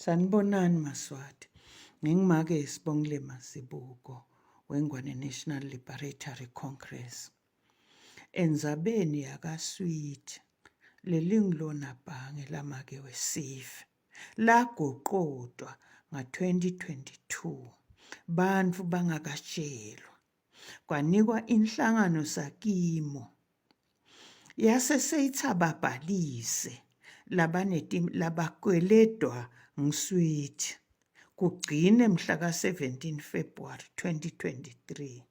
Sanibonani Maswati. Ngingumake Sibongile Mazibuko weNgwane National Liberatory Congress. Endzabeni yakaSwidi lelingilona bhange lamake wesive lagoqotwa nga-2022 bantfu bangakatshelwa kwanikwa inhlangano Sakimo yase seyitsababhalise labaneti labakweledwa ngiswidi kugcine mhla ka-17 February 2023.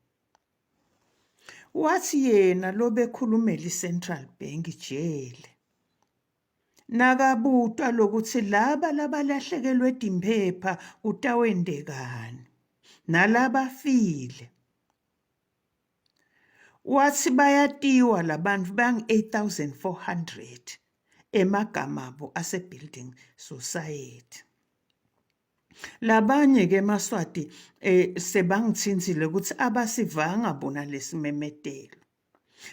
Wathi yena lobekhulumela i-Central Bank jele nakabutwa lokuthi laba labalahlekelwe timphepha kutawendekani nalabafile Wathi bayatiwa labantu bangu-8400 emagama abo ase-building society. Labanye-ke emaSwati eh sebangithinthile ukuthi abasivanga bona lesimemetelo.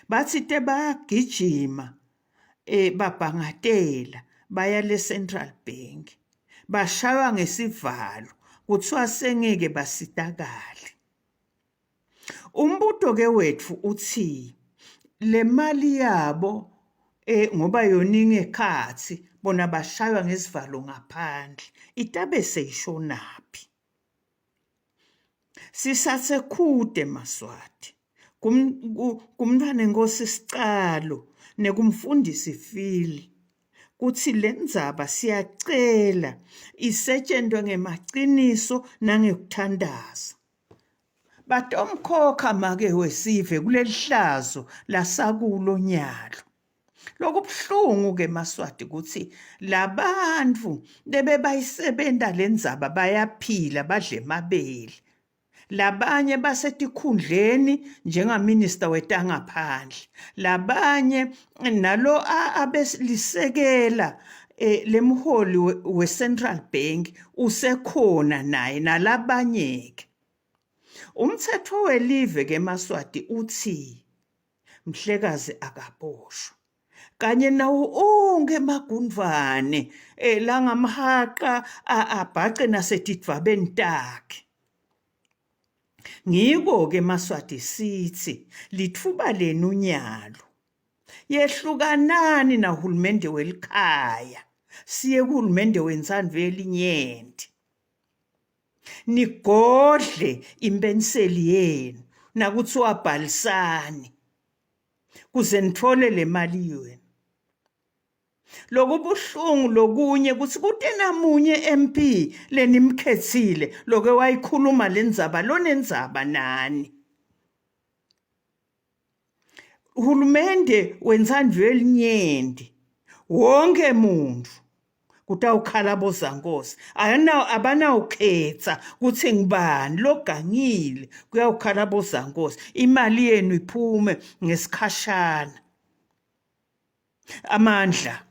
Bathi te bayagijima eh babhangatela baya le Central Bank. Bashaywa ngesivalo kuthiwa sengeke basitakale. Umbuto ke wethu uthi le mali yabo eh ngoba yona ingekhathi bona bashaywa ngesivalo ngaphandle itabe seyishonaphi? Sisasekhude maSwati kumntwana enkosi Sicalo nekumfundisi Phil kutsi lendzaba siyacela isetshentwe ngemaciniso nangekuthandaza. Batomkhokha make wesive kulelihlazo lasakulo nyalo. Lokubuhlungu ke maSwati kutsi labantfu lebebayisebenta lendzaba bayaphila badle emabele. Labanye basetikhundleni njengaminista wetangaphandle. Labanye nalo abelisekela eh, lemholi we-Central Bank usekhona naye nalabanye-ke. Umthetho welive ke maSwati uthi Mhlekazi akaboshwa kanye nawo onke emagundvwane eh, langamhaqa abhace nasetidvwabeni takhe. Ngiko-ke maSwati sitsi litfuba lenu nyalo. Yehlukanani nahulumende welikhaya siye kuhulumende wentsandvo yelinyenti. Nigodle impenseli yenu nakuthiwa bhalisani kuze nithole le mali yenu. Lokubuhlungu lokunye kutsi kute namunye MP lenimkhetsile loke wayikhuluma lendzaba lonendzaba nani. Hulumende wentsandvo yelinyenti wonke muntfu kutawukhala bozankosi abanawukhetsa kutsi ngubani logangile kuyawukhala bozankosi imali yenu iphume ngesikhashana amandla.